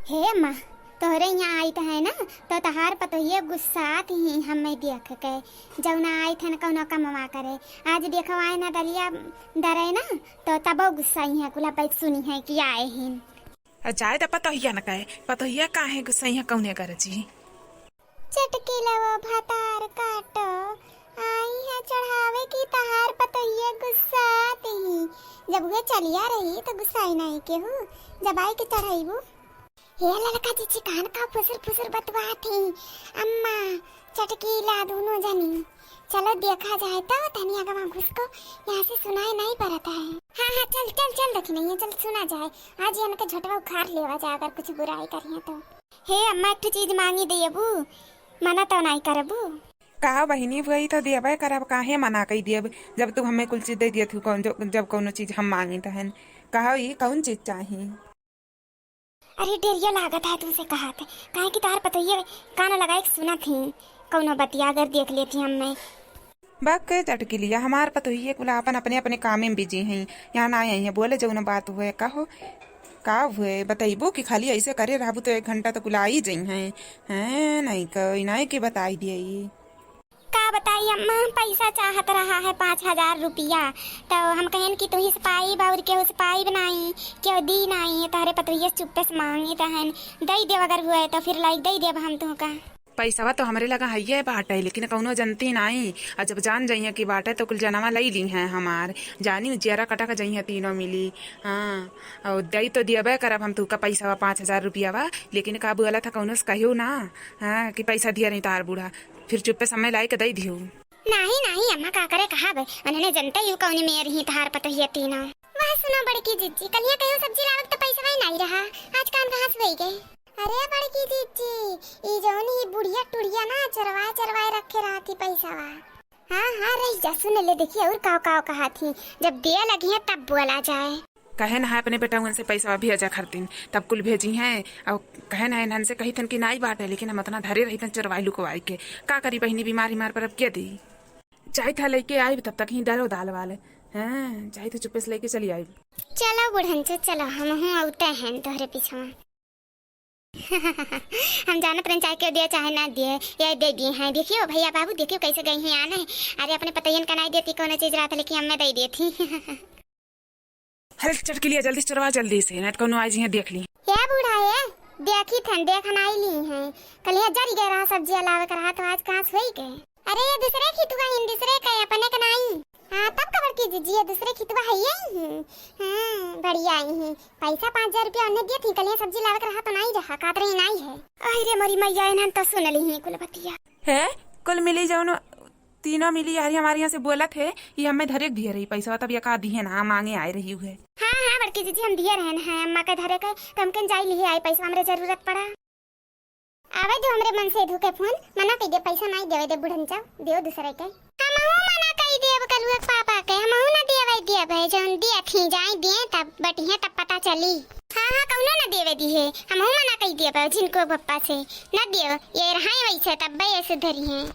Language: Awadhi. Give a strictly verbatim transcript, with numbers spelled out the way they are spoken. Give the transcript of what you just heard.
हे अम्मा, तोहरे यहाँ आइत है ना, तो तहार पतोहिया गुस्सात ही हमें देख के, जौना आइत है ना कौनो कमवा करे। आज देखो आए ना दलिया दरे ना, तो तबो गुस्साई है, कुला बैठ सुनी है कि आए ही। आ जाए त पतोहिया न कहे, पतोहिया काहे गुस्साई है कौने गरजी? चटकीलवा भतार काटो, आई है चढ़ावे की तहार पतोहिया गुस्सात ही। जब उहे चलिया रही तो गुस्साई नहीं केहू, जब आई के चढ़ाईबू। हे ललका जीजी कान का फुसुर फुसुर बतुआत ही। अम्मा, चटकीला दोनों जनी। चलो देखा जाए तो तनी अगवा घुसको, यहाँ से सुनाई नहीं पड़त है। हाँ, हाँ, चल, चल, चल, देखी नहीं है, चल सुना जाए। आज इनके झोटवा उखाड़ लेवा जाए अगर कुछ बुराई करिए तो। हे अम्मा, एक ठो चीज मांगी देबू, मना तो नाई करबू। कहा बहिनी, वही तो देबे करब, काहे मना कई देब, जब तू हमें कुल चीज दे दियत हू, कौन जो, जब कौनो चीज हम मांगी तहन। कहा ई कौन चीज चाही? अरे डेरिया लागत है तुमसे कहत, काहे कि तार पतोहिए कान लगाए के सुनत ही, कौनो बतिया अगर देख लेती हमें। बक चटकिलिया, हमार पतोहिए कुल आपन अपने अपने कामे में बिजी हैं, यहाँ ना आई हैं, बोले जौन बात हुए, कहो का हुए, बतैबो कि खाली ऐसे करे रहबू तो एक घंटा तो कुल आई जइहैं। हैं, नहीं क-, इनाए के बताई दिए। का बताई अम्मा, पैसा चाहत रहा है पाँच हजार रुपया, तो हम कहन कि तुही से पाइब और केहू से पाइब नाई, केहू दी नाई, तहरे पतोहिए से चुप्पे से मांगी तहन दई देब, अगर हुए तो फिर लाइक दई देब हम तुहका। पैसवा तो हमरे लगा हइये बाटे, लेकिन कौनो जनती नाई। आ जब जान जइहें कि बाटे, तो कुल जनवा लई लीहें हमार। जानी जियरा कटक जइहें तीनों मिली। हाँ, और दई तो दियबे करब हम तुका पैसवा, पाँच हजार रुपयावा, लेकिन का बोला था कौनो से कहियो ना, हाँ, कि पैसा दिया नहीं तार बूढ़ा। फिर चुप्पे समय लाई के दई दियो। नाही, नाही अम्मा, का करे कहाब, उन्हने जनते यू कौनी मेर ही तहार पतोहिया तीनों। वह सुनो बड़की जिज्जी, कलिया कहियो सब्जी लावक तो पैसवा ही नाई रहा, आज कान कहाँ से होई गए? अरे बड़की जीजी, ई जौन ई बुढ़िया टुढ़िया ना चोरवाए चोरवाए रखे रहत ही पैसावा। हाँ, हाँ, रही जा, सुन ले, देखिए और काव काव कहत ही, जब दिया लगी है तब बोला जाए। कहे ना है अपने बेटउन से पैसावा भेजा खरतीन, तब कुल भेजी हैं। और कहे ना है इन्हन से कही थन कि नाई बाटे, लेकिन हम इतना धरे रही थन चोरवाई लुकवाई के। का करी बहिनी, बीमार बीमार पर अब के दी? जाई था लेके आई, तब तक ही डरो दाल वाले। हाँ, जाई तो चुप्पे से लेके चली आई। चलो बुढ़न से, चलो, हम हूँ औते हैं तोहरे पीछवा। हम जानत रहन चाहे केहू दिए चाहे ना दिए, ये दे दिए हैं। देखियो भैया बाबू, देखियो कैसे गई हैं आने। अरे अपने पतोहियन का नाई देती कौनो चीज रहत, लेकिन हमें दे देती। अरे चटकिलिया जल्दी से चोरवा जल्दी से, नहीं तो कौनो आई जी हैं देख ली। ए बूढ़ा ए, देखी थन, देखन आई ली हैं। कलिया जरी गए रहा सब्जी लावे के रहा, तो आज कहाँ से होई गए? अरे ये दूसरे खितवा हिन, दूसरे के, अपने के नाई। हाँ, तब का बड़की जीजी, ये दूसरे खितवा है ये ही। हाँ, बढ़िया आई ही। पैसा पाँच हजार रुपया उन्हें दिए थी, कलिया सब्जी लावे के रहा तो नाई रहा, कात रही नाई है। अरे मोरी मैया, इन्हन तो सुन ली ही कुल बतिया। है, कुल मिली जौन तीनों मिली यारी हमारे यहाँ से बोलत है, ये हमें धरे के दिए रही पैसा, तब ये का दिए ना, मांगे आए रही हुए। हाँ, हाँ, बड़की जीजी, हम दिए रहन हैं अम्मा के धरे के, तो हमके जाई लिहे आई पैसा, हमरे जरूरत पड़ा। आवे दो हमरे मन से धुके फोन, मना कई दे, पैसा नाई देवे दे बुढ़न चाव, देव दूसरे के। हमहू मना कई देब कलुआ के पापा के, हमहू ना देवे देब है, जौन दिया थी जाई दिए तब बटिहे तब पता चली। हाँ, हाँ, कौनो ना देवे दी है, हमहू मना कई देब है जिनको पप्पा से, ना देव, ये रहाई वैसे तब बे सुधरी हैं।